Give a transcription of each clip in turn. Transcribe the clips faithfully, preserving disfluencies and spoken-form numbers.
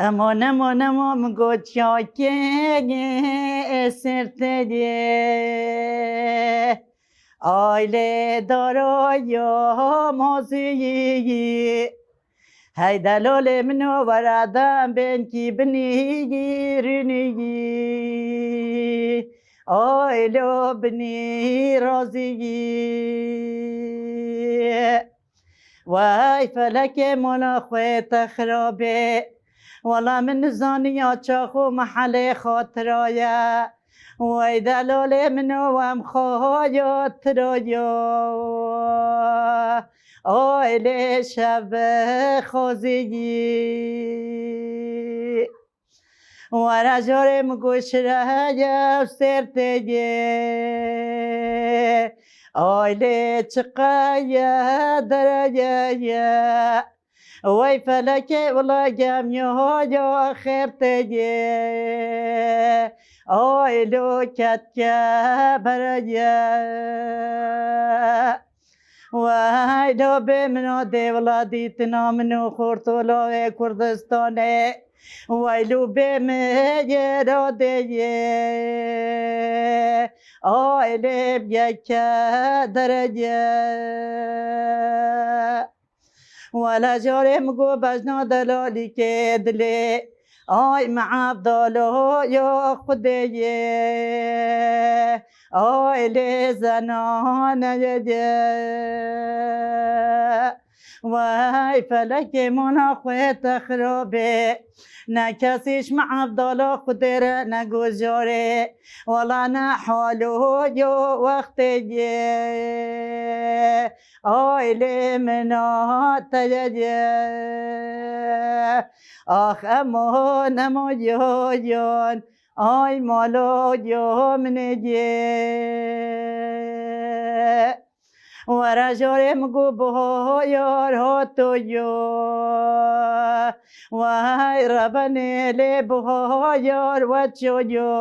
Emon, emon, emon, goçakê esir te ye. Aile daraya maziyî. Hey delalê min o, were dem bên kî binî rûnî. Aile binî raziyî. Wey felekê mala xwe te xirabê. Wala min nizaniya çax û mehelê xatira ye. Wey delalê min o, em xaya tira ya. Ailê şev xwaziyî. Were carê min goşire ye sêr tê ye. Ailê çiqe ye dereye ye. Wey felekê wila gem ya ya xêr tê ye. Ailo ketke bereye. Wey lo bê min o dê wila dîtina min û xortola wê Kurdistanê. Wey lo bê min yê radê ye. Ailê yeke derece. Wele carê min got bejna delalîkê dilê. Ay me Evdalo ya Xwedê ye. Ailê zenane ye. Wey felekê mala xwe te xirabê. Ne kesî ji me Evdala Xwedê re ne gojarê. Wela ne halo yo wextê ye. Ailê min a te ye. Ax emo nemo yo yon. Ay mala yo min ye. Were carê min got bihayar hato yo. Wey rebenê lê bihayar weço yo.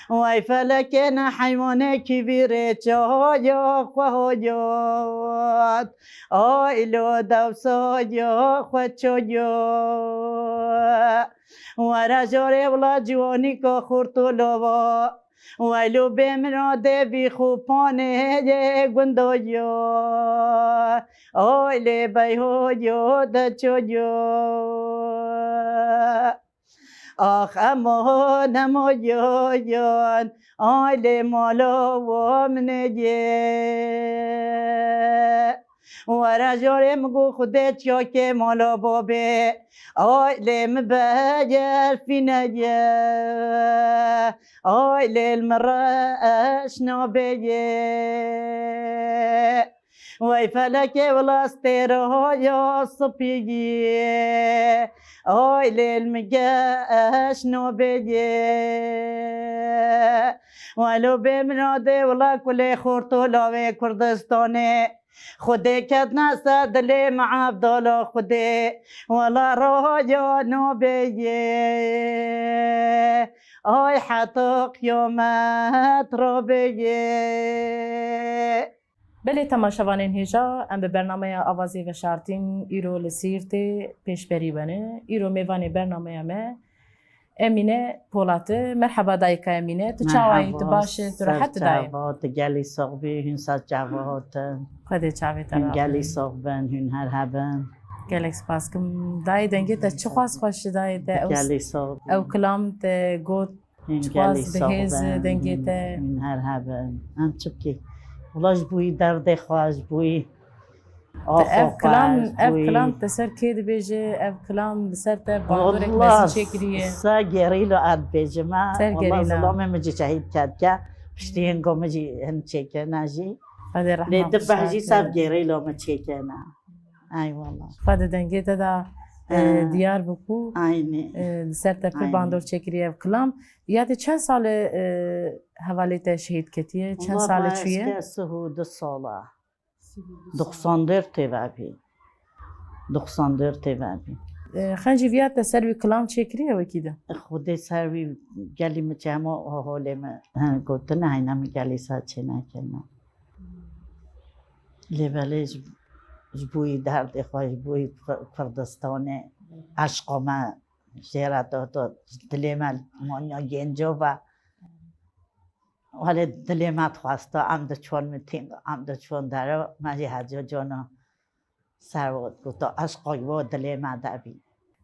Wey felekê ne heywanekî vî rê çaya xwe hayat. Ay lo dewsa ya xwe çaya. Were carê wila ciwanîka xortolava. Weylo bê min a devî xûpanê yê gundaya. Ay lê beyhoya deçoya. Ax emo nemoyayan. Ay lê mala wa min ê yê. Were carê min got Xwedê çiyakê mala babê. Ay lê min beyer fîneye. Ay lê li min reş nabeye. Wey felekê wila stêraya sipiyî. Ay lê li min geş nabeye. Welo bê min a dê wila kulê xortola wê Kurdistanê. Xwedê ketne ser dilê me Evdala Xwedê. Wela raya nabeye. Ay heta qiyamet rabeye. Belê temaşevanên hêja, em bi bernameya Avazê veşartîn îro li Sîrtê pêşberî bene. Îro mêvanê bernameya me Emîne Polat e. Merheba dayika Emîne. Tu çawa yî? Tu baş î? Tu rehet dayî? Merhaba, ser çava, tu gelî sax bî, hûn ser çava hatin. Xwedê çavê te raxin. Hûn gelî sax bin, hûn her hebin. Gelek spas kim. Dayê dengê te çiqas xweş e dayê te. Ew, gelî sax bin. Ew kilam te got, hûn gelî sax bin. Çiqas bi hêz e dengê te. Hûn her hebin. Em çi bikî? Wila ji bo wî derdê xwe, ji bo wî Te ev kilam, ev kilam te ser kê dibêje? Ev kilam li ser te bandorek mezin çêkiriye? Ser gerîla ez dibêjim. Ser gerîla. Zilamê min jî şehîd ketke. Piştî hingo min jî hin çêkirine jî. Xwedê rehma xwe. Lê dibeh jî ser gerîla min çêkirine. Ay wala. Xwedê dengê te de, e, diyar bû ku, e, li ser te pir bandor çêkiriye ev kilam. Ya te çend sal e, e, hevalê te şehîd ketiye? Çend sal e çûye? Wala, sih û du sal e. Doxsan dört têve bî. Doxsan dört têve bî. E, xencî viya te ser wî kilam çêkiriye wekî de? Xwedê ser wî gelî min çi hema holê min, he, gotine heyne min gelî ser çênekirine. Lê belê ji, ji bo wî derdê xwe, ji bo wî Kur-, Kurdistanê, eşqa me jê re doto, dilê me manya Gencova. Welê dilê me dixwesta, em diçûn mitîng, em diçûn dere, me jî hecî cana ser we goto, eşqa bo dilê me de bî.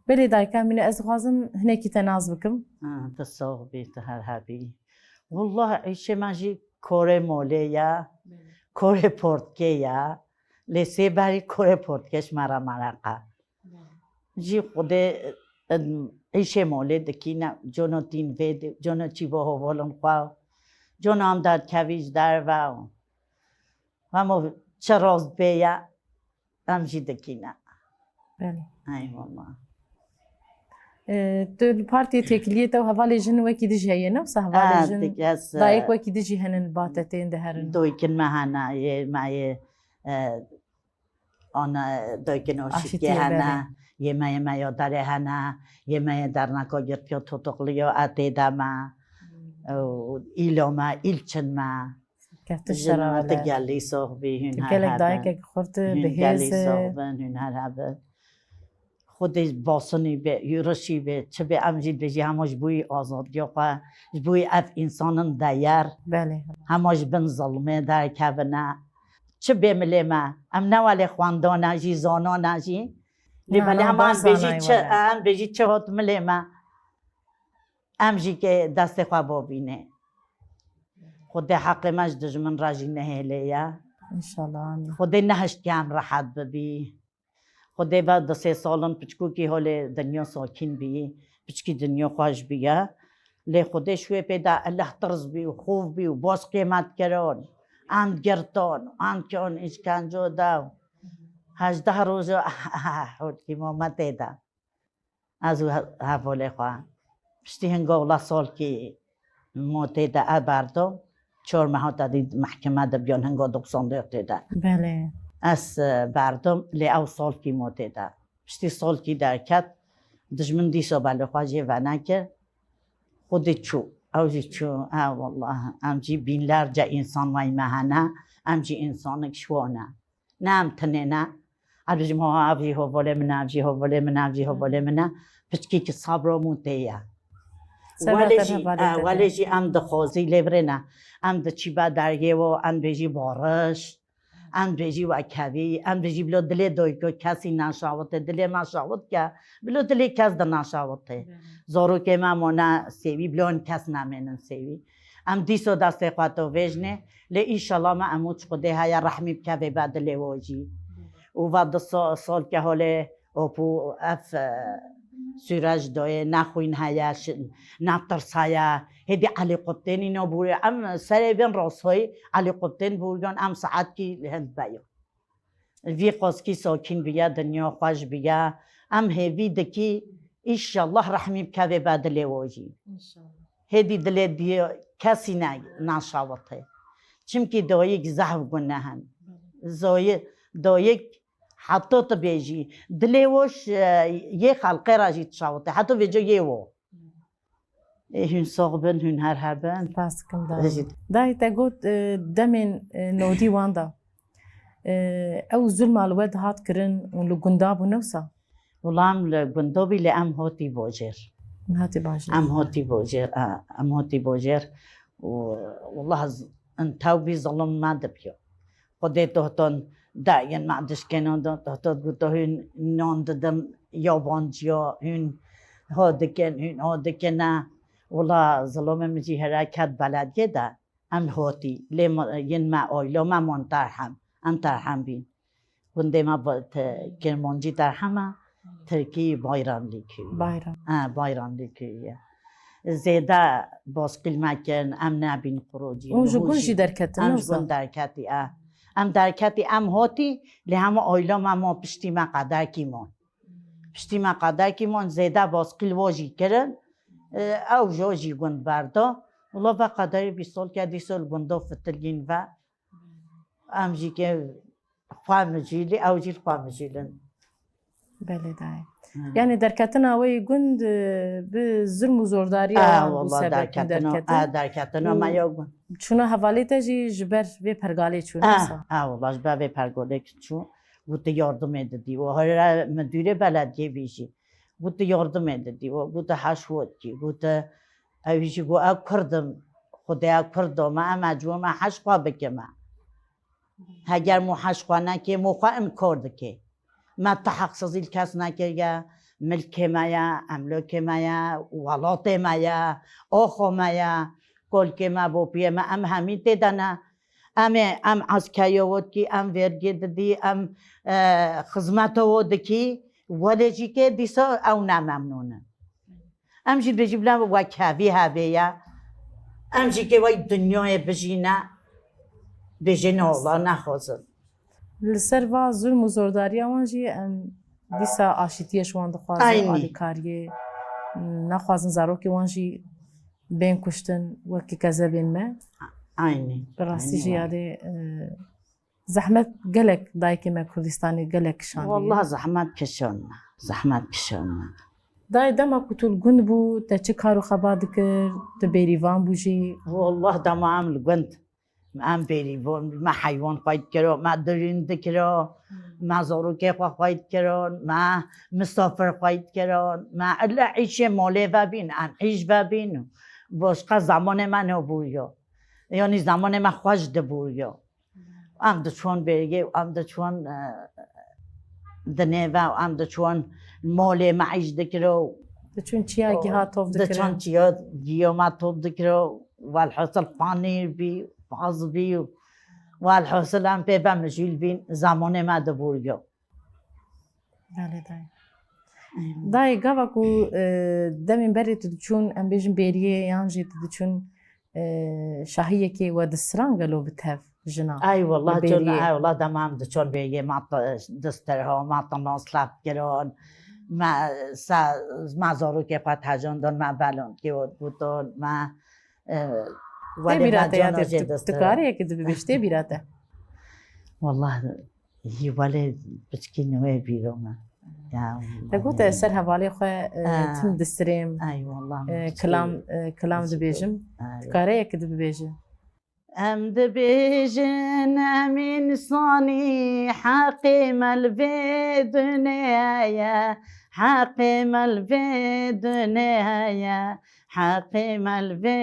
Belê dayika Emîne, ez dixwazim hinekî te nas bikim. Ha, tu sox bî, tu her hebî. Wallah, îşê me jî korê molê ye, korê portkê ye. Lê sê berî korê portkê ji me re mereq e. Jî Xwedê, em, îşê molê dikîne, cono tîn vê de, cono çî bo hovolin xwe. Cono em derkevî ji derve. Hemo çi rast bê ye, em jî dikîne. Belê. Ey wallah. E, tu li partiyê têkiliyê te û hevalê jin wekî dijî heye, ne wisa? Hevalê jin, dayik wekî dijî henin, ba te tên diherin. Doykin me hene, yê me yê, e, ana doykin Aşîtiyê, oşîtiyê hene, belê. Yê me yê me ya derê hene, yê me yê derneka girtiya tutuqliya e tê de me. Hmm. Û îlo me, îlçin me. Keftin şera wele. Gelî sox bî, hûn her hebin. Gelek dayikek xurt, hûn gelî sox bin, hûn her hebin. Xwedê basinî be, yurişî be, çi be, em jî dibêjî hema ji bo wî azadiya xwe, ji bo wî ev însanin deyer. Belê. Hema ji bin zilmê derkevine. Çi bê milê me, em ne welê xwendana jî, zanana jî. Lê belê hema em bêjî çi, em bêjî çi hat milê me. Em jî ke destê xwe bavînê. Xwedê heqê me ji dijmin re jî nehêlê ye. Înşallah, amîn. Xwedê nehişt ke em rehet bibî. Xwedê ve du sê salin piçkokî holê dinya sakîn bî, piçkî dinya xweş bîye. Lê Xwedê şûyê pê de eleh tirs bî û xof bî û baş qêmet kirin. Em girtin, em kirin îşkenco de. Hejdeh roja holkî ma me tê de. Ez û he-, hevalê xwe. Piştî hinga wila salkî motê de ev berdim. Çar meha te dî mehkeme de biyan hinga doxsan dê tê de. Belê. Ez, e, berdim, lê ew salkî motê de. Piştî salkî derket, dijmin dîsa belê xwe jê venekir. Xwedî çû. Ew jî çû. E, wallah, em jî bînlerce însan wey me hene. Em jî însanek şiwan e. Ne em tinê ne. Ez bijim, ha, ev jî hovolê min e, ev jî hovolê min e, ev jî hovolê min e. Piçkî ki sabra mû tê ye. Welê jî, e, welê jî em dixwazî lê birêne. Em diçî be dergê wo, em bêjî bariş. Em bêjî wekevî, em bêjî bilo dilê doyko kesî neşawite, dilê me şawit ke, bilo dilê kes di neşawite. Zarokê me mone sêwî, bilo hin kes nemênin sêwî. Em dîso destê xwe to vêjnê, lê înşallah me em û çi Xwedê heye rehmî bikeve be dilê wo jî. Û va du sa-, sal ke holê opû ev, e, sûrej doyê, ne xwîn heye, şi-, ne tirs heye. Hêdî Elî Qubtênî nabûrê. Em serê bên rasoyî Elî Qubtên bûriyan em saetkî li hind beyo. Vî qozkî sakîn biya, dinya xweş biya. Em hêvî dikî, înşallah rehmî bikevê be dilê wo jî. Înşallah. Hêdî dilê dî kesî ne, naşawite. Çimkî dayik zehf gune hen. Belê. Zoyi, dayik heta tu bêjî. Dilê wo ş-, yê xelqê re jî dişawite. Heta vêca yê wo. Ê, hûn sox bin, hûn her hebin. Spas dikim, dayê. Dayê, te got, e, demên, e, nodî wan de, e, ew zulma li we dihat kirin û li gunda bû, ne wisa? Wila em li gunda bî, lê em hatî bojêr. Hatî bajêr. Em hatî bojêr, e, em hatî bojêr. Û wila z-, in tewbî zilim me dibiyo. Xwedê tohton dayên me dişkênan de, tohto goto hûn nan didin yabanciya, hûn ha dikin, hûn ha dikine. Wila zilomê min jî here ket belediyê de, em hotî. Lê me, yin me, aîla me man terhem. Em terhem bîn. Gundê me bi-, te-, kirmancî terhem e, tirkî Bayramlî kuyî. Bayram. Ha, Bayramlî kuyî ye. Zêde baskil me kirin, em nebîn qurocî. Hûn ji gund jî derketin, ne wisa? Em ji gund derketî, e. Em derketî, em hotî, lê hema aîla me ma piştî me qederkî man. Piştî me qederkî man, zêde baskil wo jî kirin. E, ew jo jî gund berda. Wila ve qederî bîst sal ke dîsa li gunda fitilgîn ve. Em jî ke xwe mijîlî, ew jî li xwe mijîlin. Belê dayê. Yani derketina wê gund, e, bi zulm û zordariya bû sebeb derketin. Ah, derketina, ah, derketina me ya gund. Çûna hevalê te jî ji ber vê pergalê çû, wisa? Ah, wala ji ber vê pergalê çû. Gote yardimê didî. Û here midûrê belediyê vî jî. Gote yardimê didî. Û gote heş wot kî. Gote ew jî got ew Kurd im. Xwedê ew Kurd dame, em ecû me heş xwe bikime. Heger mo heş xwe nekê, mo xwe inkar dikê. Me ti heqsizî li kes nekiriye, milkê me ye, emlokê me ye, welatê me ye, oxo me ye, kolkê me, bopiyê me, em hemî tê de ne. Em ê, em eskeriya we dikî, em vergê didî, em, e, xizmeta we dikî, welê jî kê dîsa ew ne memnûn in. Em jî dibêjin bila wek hevî hevê ye. Em jî kê wek dinyayê bijîne, bêjin ola nexwazin. Li ser va zulm û zordariya wan jî em dîsa aşîtiyê ji wan dixwazin, Aynî. alîkariyê, nexwazin zarokê wan jî bên kuştin wekî kezebên me. Aynî. Bi rastî Aynî jî were. yadê, e, Zehmet gelek dayikê me Kurdistanê gelek kişandiye. Wallah zehmet kişand me. Zehmet kişand me. Dayê, dema ku tu li gund bû, te çi kar û xebat dikir? Tu bêrîvan bû jî? Wallah dema em li gund, em bêrîvan, me heywan xwey dikiro, me dirîn dikiro, Hmm. me zarokê xwe xwey dikirin, me misafir xwey dikirin, me illa îşê malê vebîn, em îş vebîn. Başqa zemanê me nabûriyo. Yanî zemanê me xweş dibûriyo. Em diçûn bêrgê û em diçûn, e, dinê ve û em diçûn malê me îş dikiro. Diçûn çiya O, giha top diçûn dikirin. çiya giya me top dikiro. Welhasil panîr bî, paz bî û welhasil em pê ve mijûl bîn, zemanê me dibûriyo. Belê dayê. Eyvallah. Dayê, gava ku, e, demên berê tu diçûn, em bêjin bêriyê yan jî tu diçûn, e, şahiyekê we distiran gelo bi tev jina? Ay wallah Bi can, bêriyê. Ay wallah dema em diçûn bêriyê, ma t-, distir ho, ma tinas lap kirin, ma sa, ma zarokê xwe tejandin, ma belon kê û guton, ma, e, Tê welê bîra me te ya cana tê, jê tu, tu distir. karê yekê dibibêj, tê bîra te? Wallah, Yî welê piçkî nû wê bîro me. Ya, Te got, e, ser hevalê xwe, e, Ha. tim distirêm, Ay, wallah, e, piçkî kilam, e, kilam piçkî dibêjim. Ay. Tu kare yekê dibibêje? Em dibêjin, em însanî, heqê me li vê dunê heye, heqê me li vê dunê heye. Heqê me li vê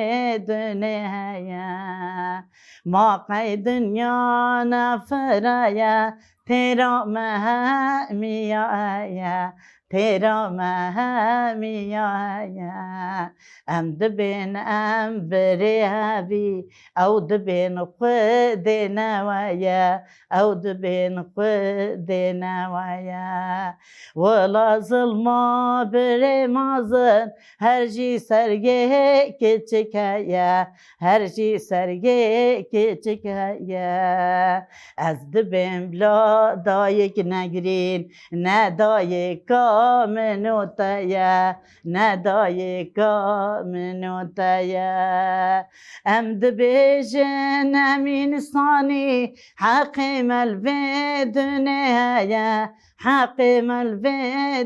dunê heye. Ma qey dinya nefiraye, têra me hemiya heye. Têra me hemiya heye. Em dibên em birê hevî, ew dibên Xwedê neweye. Ew dibên Xwedê neweye. Wela zilma birê mezin, her jî sergê kiçik heye, her jî sergê kiçik heye. Ez dibêm bila dayik negirîn, ne dayika min û te ye, ne dayika min û te ye. Em dibêjin em însanî, heqê me li vê dunê heye, heqê me li vê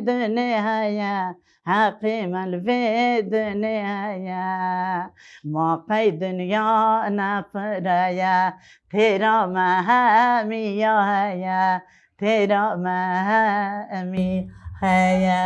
dunê heye. Heqê me li vê dinê heye, ma qey dinya nefireye, têra me hemiya heye, têra me hemî heye.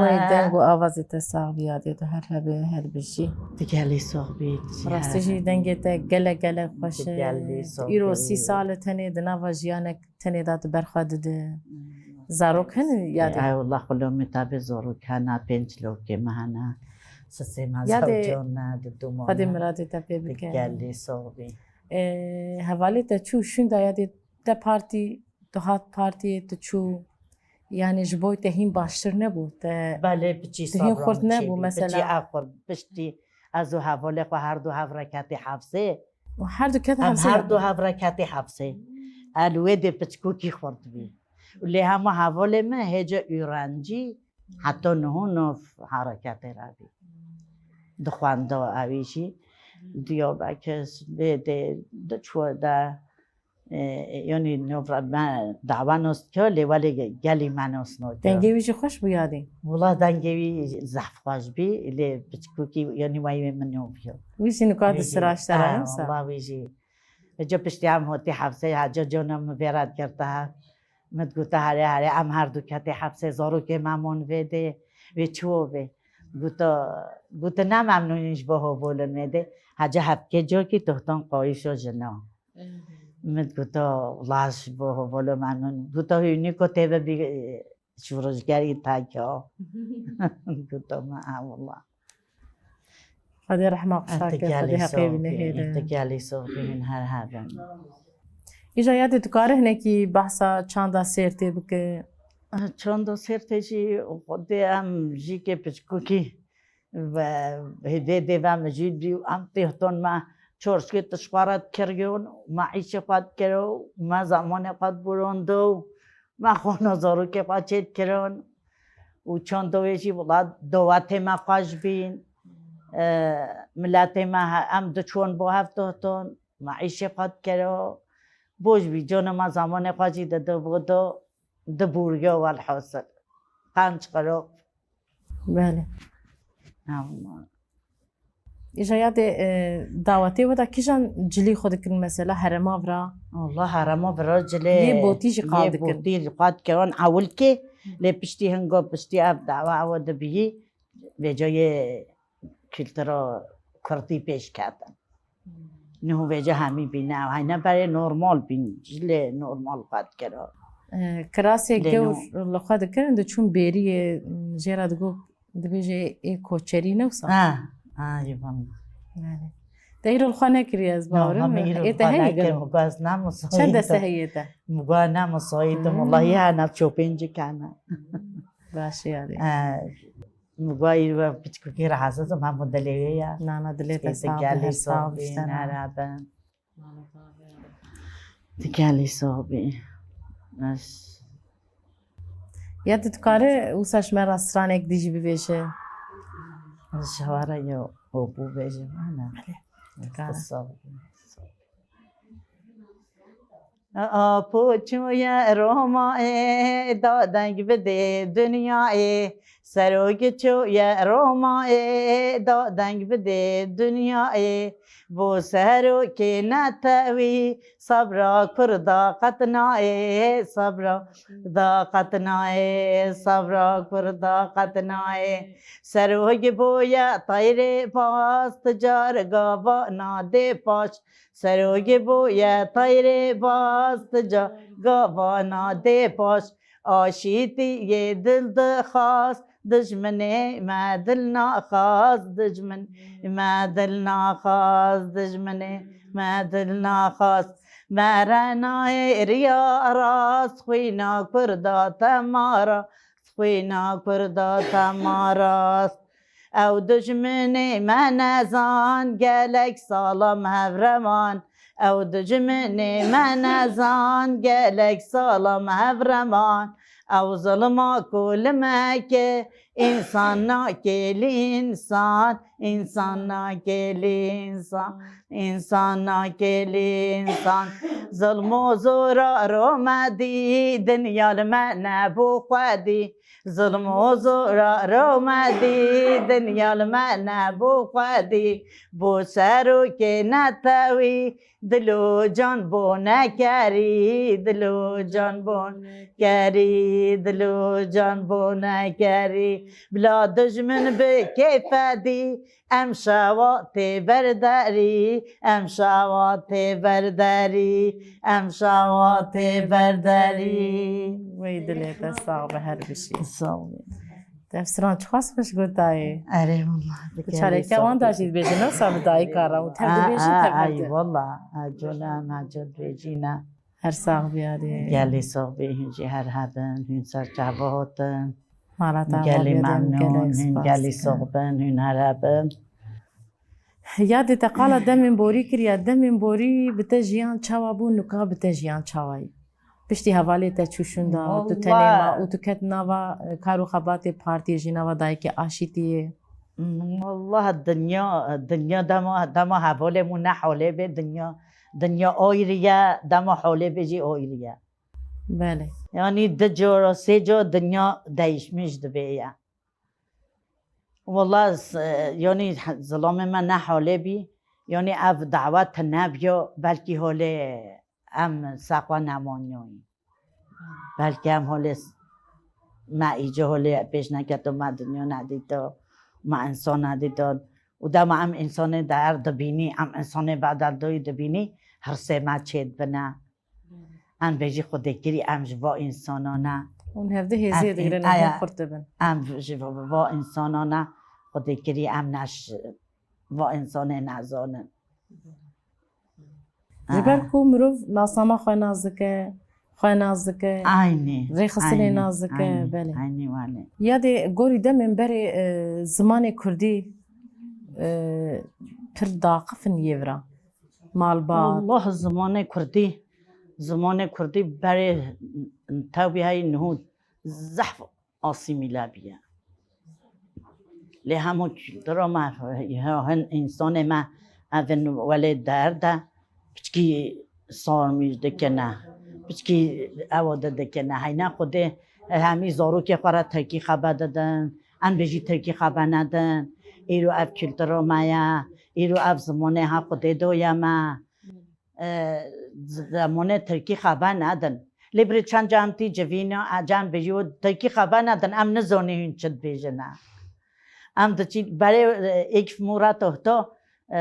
Wey deng û avazê te sax bî, yadê te her hebe, her bijî. Tu gelî sax bî, tu jî Rastî her jî dengê te gelek gelek xweş e. Tu gelî sax bî. Îro sî sal e tenê di nava jiyanek tenê de tu berxwe dide. Hmm. Zarok hene yadê? Ay, wallah, xulomê tabê zarok hene, pênc lokê me hene. Sisê me Yadê zewcan ne, di dû Xwedê mane. miradê te pê Di bike. gelî soxbî. Ee, hevalê te çû şûnda yadê te partî, tu hat partiyê, tu çû. Yani ji bo te hîn baştir nebû, te Belê, piçî tu hîn sabra xurt min nebû çêbî. mesela. Piçî ev xurt, piştî ez û hevalê xwe her du hev re ketî hefsê. Û her du ket Em hefsê her du hev re ketî hefsê. El wê dê piçkokî xurt bî. Û lê hema hevalê min hêca ûrencî heta niho nav hereketê re bî. Dixwenda ewî jî Diyarbekir, lê dê diçû de E, yanî navra me dawa nas dikiya, lê welê ge-, gelî me nas nake. Dengê wî jî xweş bû yadî. Wela dengê wî zehf xweş bî, lê piçkûkî, yanî wayî wê min nobîya. Wî jî nika di sira ji te re, ha, wisa? Wela wî jî. Vêca piştî em hotî hefsê, heca cana min vê re digirta. Min digota, herê, herê, em her du ketê hefsê, zarokê me mon vê dê, wê çi wo bê? Gota, gota ne memnûnî ji bo hovolin vê dê. Heca hevkê cokî tohtan qayîşo jina. Min gota, wela ji bo hovolo memnûn. Gota, hûnî ku tê bibî, e, şûrişgerî teke. Gota, me, ha, wela. Xwedê rehma quşakê, Xwedê heqê wî nehêle. Ti gelî soxbî, ti gelî soxbî, hûn her hebin. Îja yadê, tu kare hinekî behsa çanda Sêrtê bike? Ah, çanda Sêrtê jî, xwedê em jî kê piçkûkî ve hêdê dê ve mijîl bî û em têhton me çorşkê tişt xwe re dikiriyon, me îşê xwe dikiro, me zemanê xwe diborando, me xwana zarokê xwe çêdikirin û çanda wê jî wela dawetê me xweş bîn. E, miletê me he-, em diçûn bo hev tihton, me îşê xwe dikiro. Boj bî, cana me zemanê xwe jî dida bo do, dibûriya welhasil. Qenc qirop. Belê. Ha, wela. Îja yadê, e, dawetê we de kîjan cilî xwe dikin mesela herêma vira? Wela herêma vira cilê yê botî jî qal dikin. Yê botî jî qal dikin. Ewilkê, lê piştî hingo, piştî ev dawa ew dibî, vêca yê kultura kurdî pêş ketin. Niho vêca hemî bîne, ew heyne berê normal bîn, cilê normal qal dikira. E, kirasê gewr li xwe dikirin, diçûn bêriyê, jê re digot, dibêje ê koçerî ne wisa? Ha, ha, yê van. Yani. Te îro li xwe nekiriye, ez bawerim. Ê te heye gelo? Muga ez nemisayîtim. Çend deste heye te? Muga nemisayîtim, wallahî hene çopêncik hene. Baş e yani. Muga îro piçkukî rahatsız im, hemû dilê wê ye. Na, na, dilê te sax be, her sax be, işte, na. Dikelî soxbî. Ez Ya tu dikare wisa ji me re stranek dî jî bibêje? Ez ji we re yo hobû bêjim, ana. Belê, dikare. Soxbî. Apo çûye Romayê, da deng bidê dinyayê. Serok çûye Romayê, da deng bidê dinyayê. Bo serokê netewî, sabra Kurda qet nayê, sabra Kurda qet nayê, sabra Kurda qet nayê. Serok bûye tayrê pas, ti car gava nadê paş. Serok bûye tayrê pas, ti car gava nadê paş. Aşîtiyê dil dixwast, dijminê me dil naxwast, dijminê me dil naxwast, dijminê me dil naxwast. Me re nayê riya rast, xwîna Kurda te ma rast, xwîna Kurda te ma rast. Ew dijminê me nezan, gelek sala me hev re man. Ew dijminê me nezan, gelek sala me hev re man. Ew zilma ku li me kir, însan nakê li însan, însan nakê li însan, însan nakê li însan. Zilm û zora ro me dî, dinya li me nebû xwedî. Zilm û zora ro me dî, dinya li me nebû xwedî. Bo serokê netewî, dil û can bo nekerî, dil û can bo nekerî, dil û can bo nekerî. Bila dijmin bi kêfedî, em şewa tê berderî, em şewa tê berderî, em şewa tê berderî. Wey dilê te sax be, her bişî. Sağ ol. Te ev stran çiqas xweş gotayê. Erê, wallah. Tu çareke wan da jî dibêjin, ne wisa bi dayika re û tev dibêjin, tev. Ay, wallah. Ha, cona, ha, cot bêjî ne. Her sax biyarî. Gelî sox bî, hûn jî her hebin, hûn ser çava hatin. Mala te ava biyarî, gelî memnûn, hûn gelî sox bin, hûn her hebin. Yadê te qala demên borî kiriya, demên borî bi te jiyan çawa bû, nika bi te jiyan çawa ye? Piştî hevalê te çû şûnda, tu tenê ma û tu ket nava, e, kar û xebatê partiyê jî, nava dayikê aşîtiyê? Wallah dinya, dinya dema, dema hevalê min ne holê bê, dinya Dinya ayrı ye, dema holê bêjî ayrı ye. Belê. Yani du cara, sê cara dinya değişmiş dibe ye. Wala s-, yani zilamê me ne holê bî, yani ev dawa tine biya, belkî holê em seqwa nemaniyoyî. Belkî em holê s-, me îca holê pêş neketo, me dinya nedîto, me însan nedîto. Û dema em însanê der dibînî, em însanê bedeldoyî dibînî, hirsê me çêdibine. Em bêjî Xwedê kirî em ji va însanana. Hûn hevdî hêziyê Em digirin, aya, hûn xurt dibin. Em ji va, va însanana Xwedê kirî em neş va însanê nezanin. Ji ber ku mirov nasnama xwe nas dike, xwe nas dike, Aynî, rêxistinê aynî, nas dike, aynî, belê. Aynî wale. Ya dê gorî demên berê, e, zimanê kurdî, e, pir daqifin yê vira. Malbat. Wallah zimanê kurdî, zimanê kurdî berê tewbî hey niho zehf asîmîle bîye. Lê hemû kultura me, ya hin însanê me, ev in welê derde, piçkî sarmîş dikine, piçkî ewa de dikine. Heyna Xwedê hemî zarokê xwe re tirkî xebe didin, em bêjî tirkî xebe nedin. Îro ev kultura me ye, îro ev zimanê ha Xwedê doye me. E, zimanê tirkî xebe nedin. Lê birê çend cem tî civîna, e, cem bêjî û tirkî xebe nedin, em nizanî hûn çi dibêjin e. Em diçîn berê, e, êk mûra tohto, e,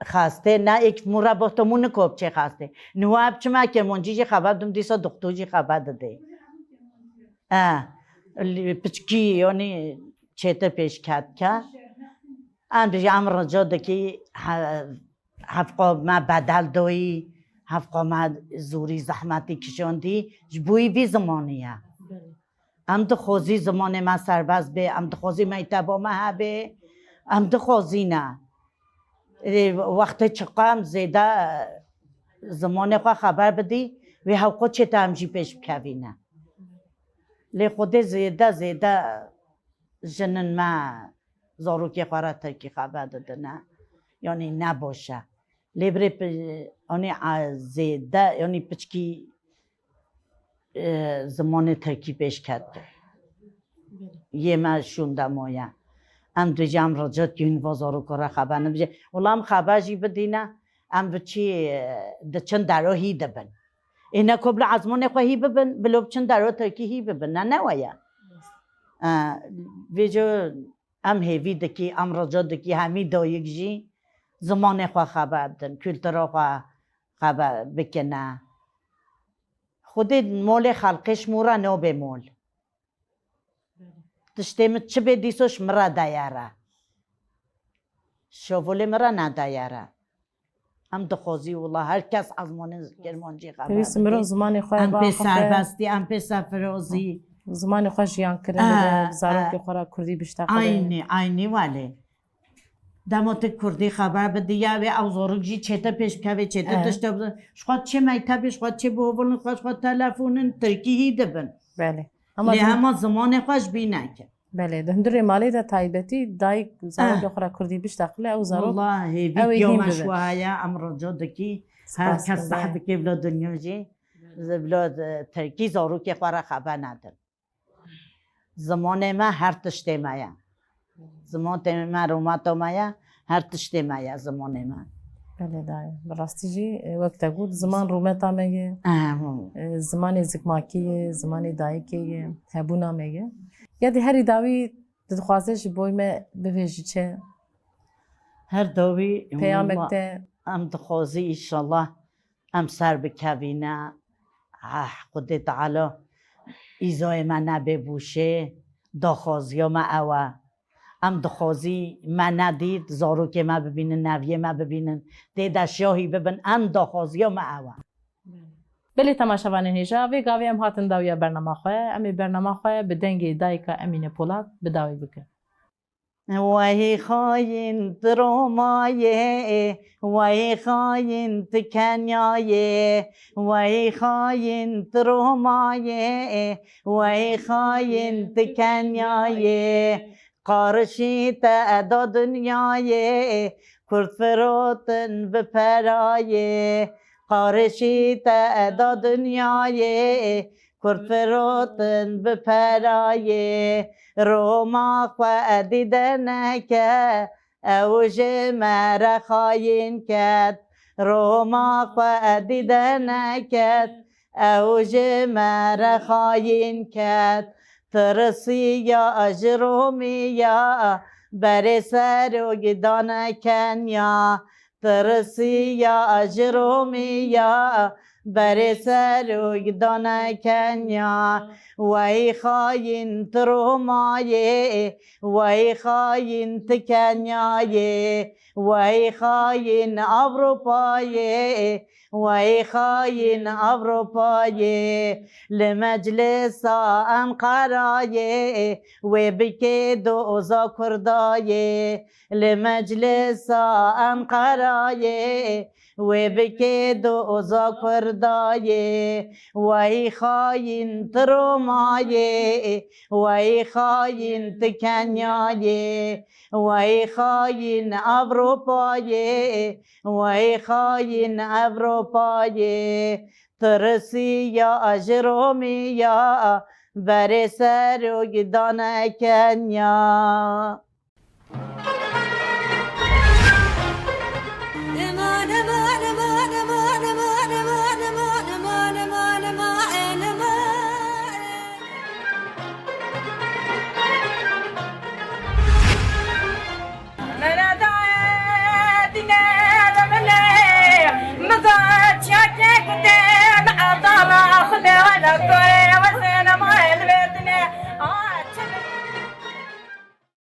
xastê, ne êk mûra bohto mû niko biçê xastê. Niha ev çima ke moncî jî xebe dim dîsa doktor jî xebe didê. E, li-, piçkî, yanî çêtir pêş ket ke. Em dijî em rica dikî, he, hevqa me bedel doyî, hevqa me zorî zehmetî kişandî, ji bo wî vî zimanî ye. Belê. Em dixwazî zimanê me serbest bê, em dixwazî mekteba me hebe, em dixwazî ne. Ê, wextê çiqa em zêde zimanê xwe xeber bidî, wê hewqa çête em jî pêş bikevîne. Lê Xwedê zêde, zêde jinên me zarokê xwe re tirkî xeber didine. Yanî ne baş e. Lê birê pi-, anî a zêde, yanî piçkî, e, zimanê tirkî pêş ket. Yê me şûnde maye. Em dibêjin em rica dikîn va zarokê re xeber nebijê. Wela em xeber jî bidîne, em bi çi, e, diçin dero hî dibin. Ê ne ku bila ezmanê xwe hî bibin, bilo biçin dero tirkî hî bibin. Ne, ne we ye. E, vêca em hêvî dikî, em rica dikî, hemî dayik jî zimanê xwe xeber bidin, kultura xwe xeber bikine. Xwedê molê xelqê ji mû re nabê mol. Tiştê min çi bê dîso ji min re deyere. Şovolê min re nedeyere. Em dixwazî wila her kes ezmanê kirmancî xeber Pêwîst bidî. Mirov zimanê xwe Em pê biaxife. Serbestî, em pê serfirazî. Zimanê xwe jiyan kirin, Ah, bi zarokê ah. Xwe re kurdî bişteqilin. Aynî, aynî welê. Dema tu kurdî xeber bidî ya wê ew zarok jî çêtir pêş bikevê, çêtir Eh. Tişte bidin. Ji xwe çê mektebê, ji xwe çê bihovilin, xwe ji xwe telefonin, tirkî hî dibin. Belê. Ama Lê din- hema zimanê xwe ji bîr neke. Belê, di hundirê malê de taybetî dayik zarokê Eh. Xwe re kurdî bişteqile, ew zarok Wala hêvî ew ê kiya hîn me bibin. Ji we heye, em rica dikî. Her Spas kes dikim. Seh dike bila dinya jî. Bila, e, tirkî zarokê xwe re xeber nedin. Zimanê me her tiştê me ye. Zimanê me rûmeta me ye, her tiştê me ye zimanê me. Belê dayê. Bi rastî jî, e, wek te got, ziman rûmeta me ye. Eh, hû. E, zimanê zikmakî ye, zimanê dayikê ye, hebûna me ye. Ya dî herî dawî tu dixwazî ji bo me bibêjî çi? Her dawî Peyamek wela te? Em dixwazî înşallah em ser bikevîne. Ah, Xwedê Teala îzayê me nebe bûşê, daxwaziya me ew e. Em dixwazî me nedît, zarokê me bibînin, neviyê me bibînin, tê de şahî bibin, em daxwaziya me ew e. Belê temaşevanên hêja, vê gavê em hatin dawiya bernama xwe, em ê bernama xwe bi dengê dayika Emîne Polat bi dawî bikin. Wey xayîn tu Romayê, wey xayîn tu Kenyayê, wey xayîn tu Romayê, wey xayîn tu Kenyayê. Qarişî te eda dinyayê, Kurd firotin bi perayê. Qarişî te eda dinyayê, Kurd firotin bi perayê. Roma xwe edî deneke, ew ji me re xayîn ket. Roma xwe edî deneket, ew ji me re xayîn ket. Tirisiya ji Romî ya, berê serok dane Kenya. Tirisiya ji Romî ya, berê serok dane Kenya. Wey xayîn tu Romayê, wey xayîn tu Kenyayê, wey xayîn Ewropayê, wey xayîn Ewropayê. Li meclisa Enqerayê wê bike doza Kurdayê. Li meclisa Enqerayê wê bike doza Kurdayê. Wey xayîn tu Romayê, wey xayîn tu Kenyayê, wey xayîn Ewropayê, wey xayîn Ewropayê. Tirisiya ji Romî ya, berê serok dane Kenya.